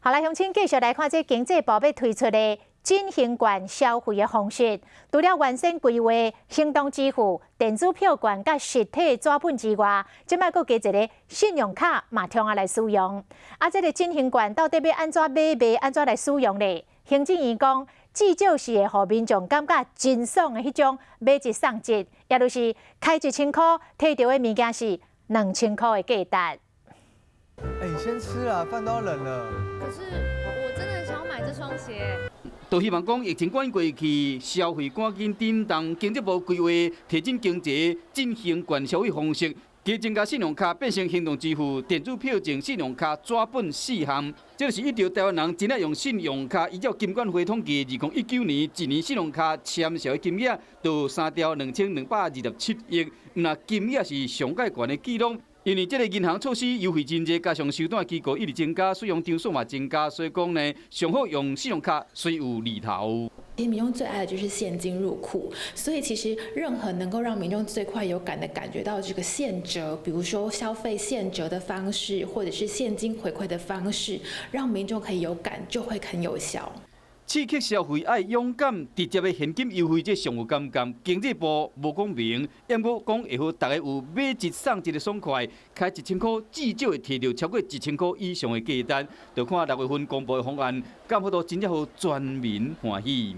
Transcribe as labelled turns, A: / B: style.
A: 好來，鄉親繼續來看這經濟部欲推出的振興券消費的方式，除了原先規劃行動支付、電子票券佮實體紙本之外，這擺閣加一个信用卡嘛，通仔來使用。啊，這个振興券到底欲按怎買賣，按怎來使用咧？行政院講，至少是會予民眾感覺真爽的彼種買一送一，也就是開1000箍，提著的物件是2000箍的價值。
B: 欸，你先吃啦，飯都要冷了。
C: 可是我真的很想要買這雙鞋。
D: 都希望講疫情趕過去，消費趕緊振動。經濟部規劃提振經濟振興券消費方式，加增加信用卡變成行動支付、電子票證、信用卡紙本四項。這是依照台灣人真愛用信用卡，依照金管會統計，2019年一年信用卡簽銷的金額就3兆2227億，毋但金額是上蓋懸的紀錄。因為這个銀行措施優惠真濟，加上收單機構一直增加，使用場所嘛增加，所以講呢，上好用信用卡雖有利頭。
E: 其實民眾最愛的就是現金入庫，所以其實任何能夠讓民眾最快有感的感覺到這個現折，比如說消費現折的方式，或者是現金回饋的方式，讓民眾可以有感，就會很有效。
D: 刺激消費愛勇敢，直接的現金優惠這上有感覺。經濟部無講明，毋過講會予大家有買一送一的爽快，開1000箍至少會提著超過1000箍以上的價值。就看6月份公布的方案，敢有法度真正予全民歡喜。